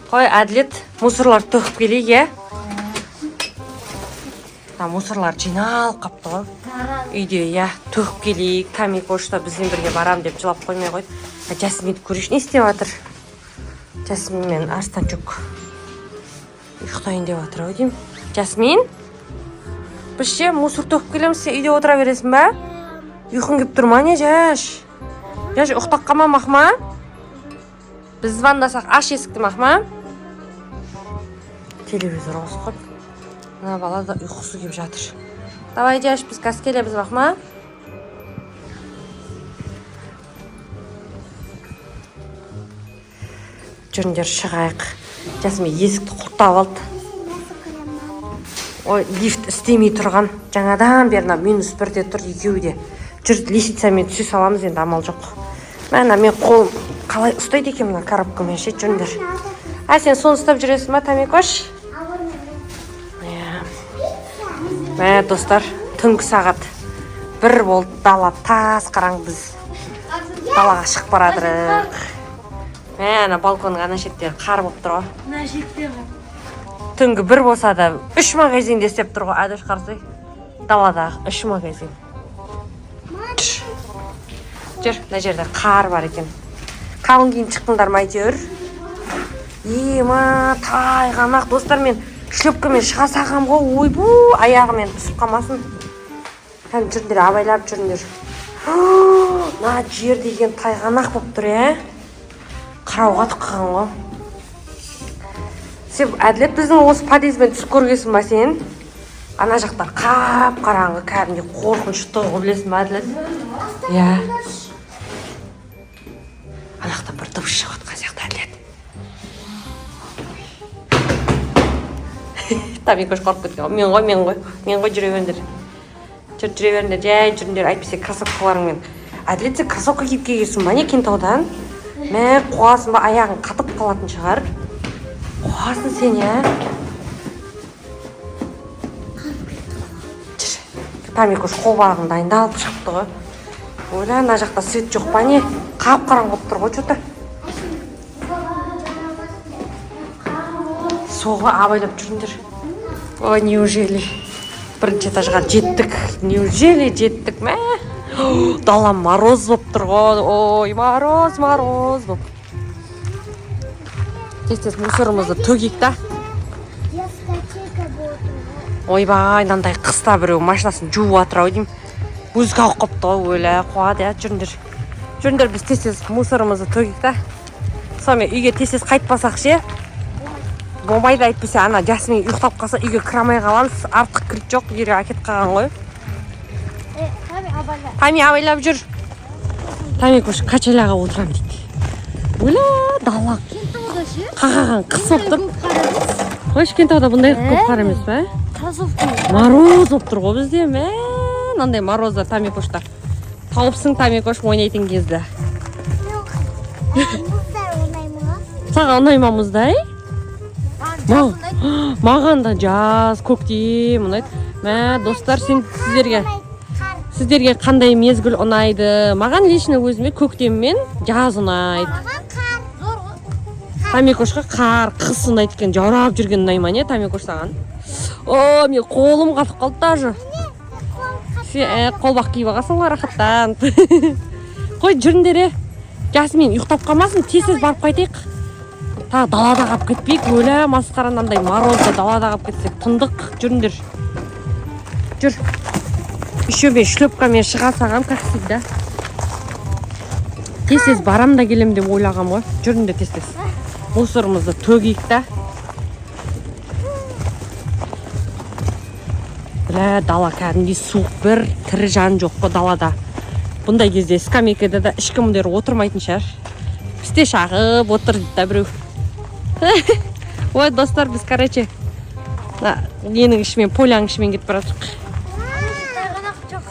Қой, Әділет, мусорларды төгіп келейік, иә? Мына мусорлар жиналып қапты ғой үйде, иә, төгіп келейік. Тамикош та бізбен бірге барам деп жылап қоймай қойды. А Жасминді көрейікші, не істеп жатыр? Жасмин мен Арыстанчук ұйықтайын деп жатыр ау деймін. Жасмин, біз ше, мусор төгіп келеміз, сен үйде отыра бересің ба? Ұйқың келіп тұр ма, не? Жаш, жаш, ұйықтап қалма, махма. Біз звондасақ, аш есікті, махма. Телевизор қосып қойып, мына бала да ұйқысы келіп жатыр. Давай, жаш, біз қазір келеміз, махма. Жүріңдер, шығайық. Жасмин есікті құлыптап алды. Ой, лифт істемей тұрған жаңадан бері, мына -1-де тұр екеуі де. Жүр, лестницамен түсе саламыз енді, амал жоқ. Мә, мен қолым қалай ұстайды екен мына коробкамен ше? Жүріңдер. А, сен соны ұстап жүресің ба, Тамикош? Иә. Мә, достар, түнгі сағат 1 болды, дала тас қараңғы, біз далаға шығып бара жатырық. Мә, ана балконның ана шеттері қар болып тұр ғой. Мына шетте бар. Түнгі 1 болса да, үш магазинде істеп тұр ғой. Әдіш, қарасай, даладағы үш магазин. Түш. Жүр, мына жерде қар бар екен. Қалың киім шықтыңдар ма әйтеуір? Ема, тайғанақ, достар, мен шлепкамен шыға салғам ғой. Ойбу, аяғымен түсіп қалмасын. Кәдімгі, жүріңдер, абайлап жүріңдер. Мына жер деген тайғанақ болып тұр, иә, қырау қатып қалған ғой. Сен, Әділет, біздің осы подъездбен түсіп көргенсің ба сен? Ана жақтар қап қараңғы, кәдімгідей қорқынышты ғой, білесің ба, Әділет? Иә, ана жақтан бір дыбыс шығып жатқан сияқты. Әділет, Тамикош қорқып кеткен ғой. Мен ғой, мен ғой, мен ғой. Жүре беріңдер, жүр, жүре беріңдер, жай жүріңдер. Әйтпесе кроссовкаларыңмен. Әділет, сен кроссовка киіп келгенсің ба, не, Кентаудан? Мә, қуасың ба? Аяғың қатып қалатын шығар, қуасың сен, иә? Жүр. Тамикош қолбағын дайындалып шығыпты ғой. Ойла, мына жақта свет жоқ па, не? Қап қараңғы болып тұр ғой че то. Соға, абайлап жүріңдер. Ой, неужели бірінші этажға жеттік? Неужели жеттік? Мә, дала мороз болып тұр ғой. Ой, мороз, мороз болып. Тез тез мусорымызды төгейік та. Дискотека болды. Ойбай, мынандай қыста біреу машинасын жуып жатыр ау деймін, музыка қойып қойыпты ғой. Өлә, қуады, иә. Жүріңдер, жүріңдер, біз тез тез мусорымызды төгейік та, сонымен үйге тез тез қайтпасақ ше, болмайды. Әйтпесе ана Жасмин ұйықтап қалса, үйге кіре алмай қаламыз. Артық кілт жоқ, үйге әкетіп қалған ғой. Тами, абайла. Тами, абайлап жүр. Тамикош качеляға отырамын дейді. Өлә, дала Кентауда ше? қақаған қыс болып тұр. Көп қар емес. Қойшы, Кентауда бұндай көп қар емес па? Кроссовка. Мороз болып тұр ғой бізде. Мә, мынандай морозда Тамикошта тауыпсың, Тамикош, ойнайтын кезде. Мұздар ұнай ма? Саған ұнай ма мұздай? Маған жаз ұнайды. Маған да жаз, көктем ұнайды. Мә, достар, сен сіздерге Қар. сіздерге қандай мезгіл ұнайды? Маған лично, өзіме көктем мен жаз ұнайды. Маған қар. Зор ғой. Тамикошқа қар, қыс ұнайды екен. Жаурап жүрген ұнай ма, не, Тамикош, саған? О, мен қолым қатып қалды даже. Сен қолбақ киіп алғансың ғой рахаттанып. Қой, жүріңдер, е. Жасмин ұйықтап қалмасын, тез тез барып қайтайық. Тағы далада қалып кетпейік. Өлә, масқара, мынандай морозда далада қалып кетсек, тындық. Жүріңдер, жүр. Еще мен шлепкамен шыға салғам, как всегда. Тез тез барам да келем деп ойлағам ғой. Жүріңдер, тез тез мусорымызды төгейік та. Бля, дала кәдімгідей суық, бір тірі жан жоқ қой далада. Бұндай кезде скамейкада да ешкімдер отырмайтын шығар. Пісте шағып отыр дейді да біреу. Ой, достар, біз, короче, мына ненің ішімен, поляның ішімен кетіп бара жатырмық. Тайғанақ жоқ.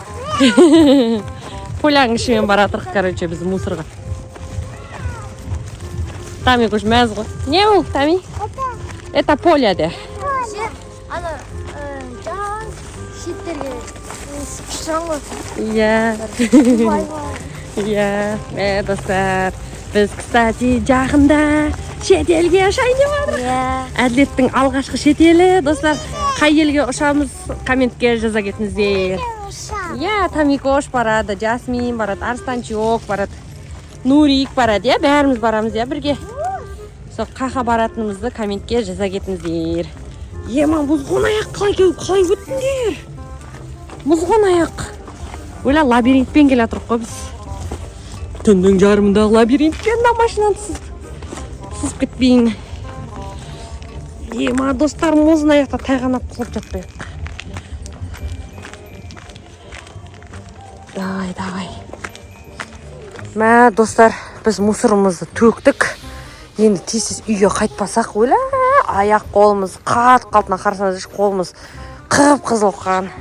Поляның ішімен бара жатырмық, короче, біз мусорға. Тамикош мәз ғой. Не ол, Тами? Это поле де. Ше, ана жаз шеттерге шығған ғой. Иә. Иә, мә, достар, біз, кстати, жақында Шетелге ұшайын деп жатыр. Иә. Әділеттің алғашқы шетелі, достар. Қай елге ұшамыз, комментке жаза кетіңіздер. Иә, Тамикош барады, Жасмин барады, Арыстанчок барады, Нурик барады, иә, бәріміз барамыз, иә, бірге. Сол қақа баратынымызды комментке жаза кетіңіздер. Ема, мұзғон аяқ қалай өттіңдер? Мұзғон аяқ. Ойла, лабиринтпен келе жатырмық қой біз. Түннің жарымындағы лабиринтпен мына машинаны сызып кетпейін. Ема, достар, мұзын аяқта тайғанап құлап жатпайық. Давай, давай. Мә, достар, біз мусорымызды төктік. Енді тез-тез үйге қайтпасақ, ойла, аяқ қолымыз қатып қалды. Мына қарасаңыздаршы, қолымыз қып-қызыл қан.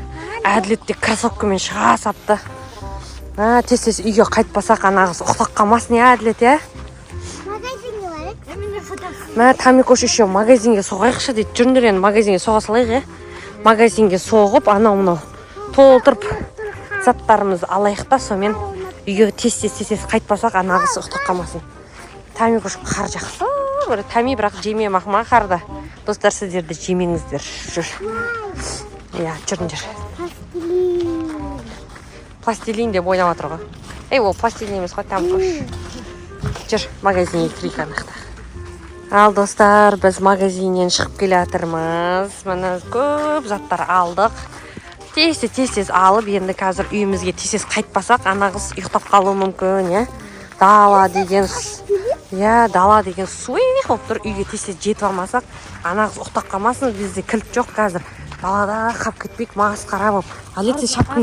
Әділет те кроссовкамен шыға сапты. Тез-тез үйге қайтпасақ, ана қыз ұйықтап қалмасын, иә, Әділет, иә? Магазинге барайық. Мә, Тамикош еще магазинге соғайықшы дейді. Жүріңдер енді магазинге соға салайық, иә? Магазинге соғып, анау мынау толтырып заттарымызды алайық та, сонымен үйге тез-тез тез-тез қайтпасақ, ана қыз ұйықтап қалмасын. Тамикош қар жақсы бір Тами, бірақ жеме мақма қарды. Достар, сіздер де жемеңіздер. Жүр. Иә, жүріңдер. Пластилин. Пластилин деп ойнап жатыр ғой. Ей, ол пластилин емес қой, Тамикош. Жүр, магазинге кірейік анақта. Ал, достар, біз магазиннен шығып келе жатырмыз. Міне, көп заттар алдық. Тез тез алып, енді қазір үйімізге тез тез қайтпасақ, ана қыз ұйықтап қалуы мүмкін, иә? Дала деген, иә, дала деген суық болып тұр. Үйге тез тез жетіп алмасақ, ана қыз ұйықтап қалмасын, бізде кілт жоқ қазір. Далада қалып кетпейік, масқара болып. Әділет, сен шапкаң...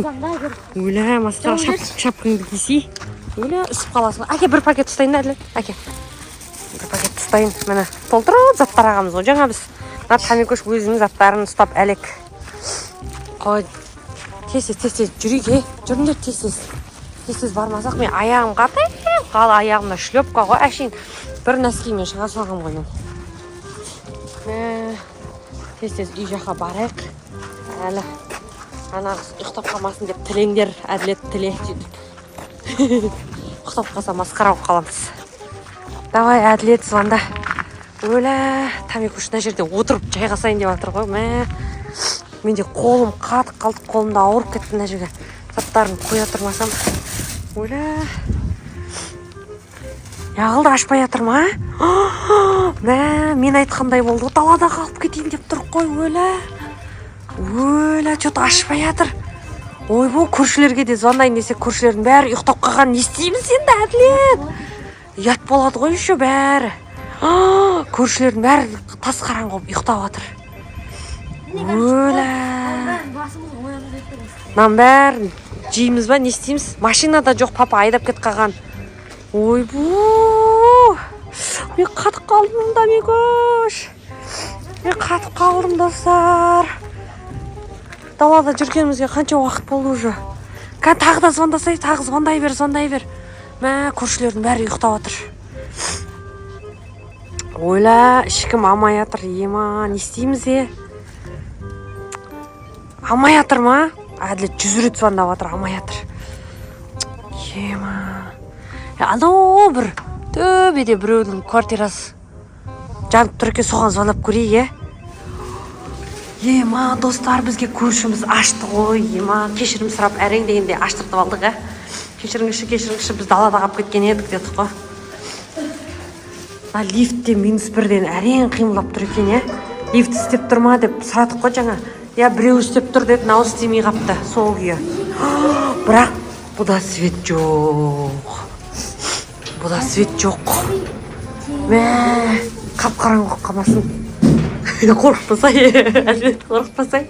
Өлә, масқара, шапкаңды кисей. Өлә, үсіп қаласың. Әке, бір пакет ұстайын да, Әділет. Әке. Бір пакет ұстайын. Міне, толтырып заттар ағамыз ғой жаңа біз. Мына Тамикош өзінің заттарын ұстап әлек. Қой, тез тез тез жүрейік, е. Жүріңдер тез тез. Тез тез бармасақ, мен аяғым қатып қалды, аяғымда шлепка ғой, әшейін бір носкимен шыға салғам ғой мен. Мә, тез тез үй жаққа барайық. Әлі ана қыз ұйықтап қалмасын деп тілеңдер, Әділет, тіле сөйтіп. Ұйықтап қалса масқара болып қаламыз. Давай, Әділет, звонда. Өлә, Тамикош мына жерде отырып жайғасайын деп жатыр ғой. Мә, менде қолым қатып қалды, қолым да ауырып кетті мына жерге. Заттарын қоя тұрмасам. Өлә. Яғылды ашпай жатыр ма? Мә, мен айтқандай болды. Далада қалып кетейін деп тұр қой, өлә. Өлә, чё-то ашпай жатыр. Ойбу, көршілерге де звондайын десе, көршілердің бәрі ұйықтап қалған. Не істейміз енді, Әділет? Ұят болады ғой еще бәрі. Көршілердің бәрі тас қараңғы болып ұйықтап жатыр. Өлә. Мынаның бәрін жейміз ба, не істейміз? Машина да жоқ, папа айдап кетіп қалған. Ойбу, мен қатып қалдым, Тамикош. Мен қатып қалдым, достар. Далада жүргенімізге қанша уақыт болды уже. Кәне, тағы да звондасай, тағы звондай бер, звондай бер. Мә, көршілердің бәрі ұйықтап жатыр. Ойла, ешкім алмай жатыр. Ема, не істейміз, е? Алмай жатыр ма? Әділет 100 рет звондап жатыр, алмай жатыр. Ема. Анау бір төбеде біреудің квартирасы жанып тұр екен, соған звондап көрейік, е? Ема, достар, бізге көршіміз ашты ғой. Ема, кешірім сұрап әрең дегенде аштыртып алдық, ә? Кешіріңізші, кешіріңізші, біз далада қалып кеткен едік дедік қой. Мына лифтте -1-ден әрең қимылдап тұр екен, иә? Лифт істеп тұр ма деп сұрадық қой жаңа. Иә, біреу істеп тұр деді, мынау істемей қапты сол күйі. Бірақ бұда свет жоқ. Бұда свет жоқ. Мә, қап қараңғы болып қалмасын. Қорықпасай, Әділет, қорықпасай.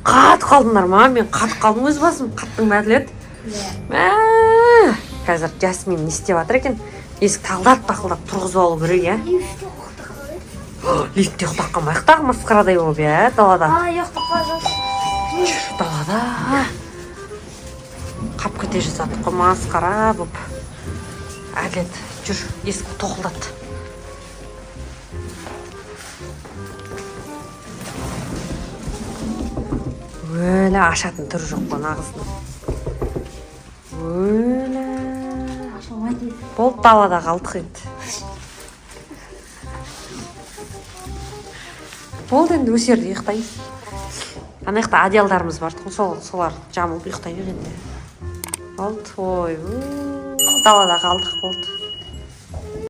Қатып қалдыңдар ма? Мен қатып қалдым өз басым. Қаттың ба, Әділет? Мә, қазір Жасмин не істеп жатыр екен? Есік тақылдап тақылдап тұрғызып алу керек, иә? Лифтте ұйықтап қалмайық тағы масқарадай болып, иә, далада. Ұйықтап қалып. Жүр, далада қап кете жаздадық қой масқара болып. Әділет, жүр, есік тоқылдат. Өлі, ашатын түрі жоқ қой мына қыздың. Өлі. Болды, далада қалдық енді. Болды, енді өсерде ұйықтаймыз. Ана жақта одеялдарымыз бар тұғын, сол, солар жамылып ұйықтай бер енді. Болды, ой, далада қалдық, болды.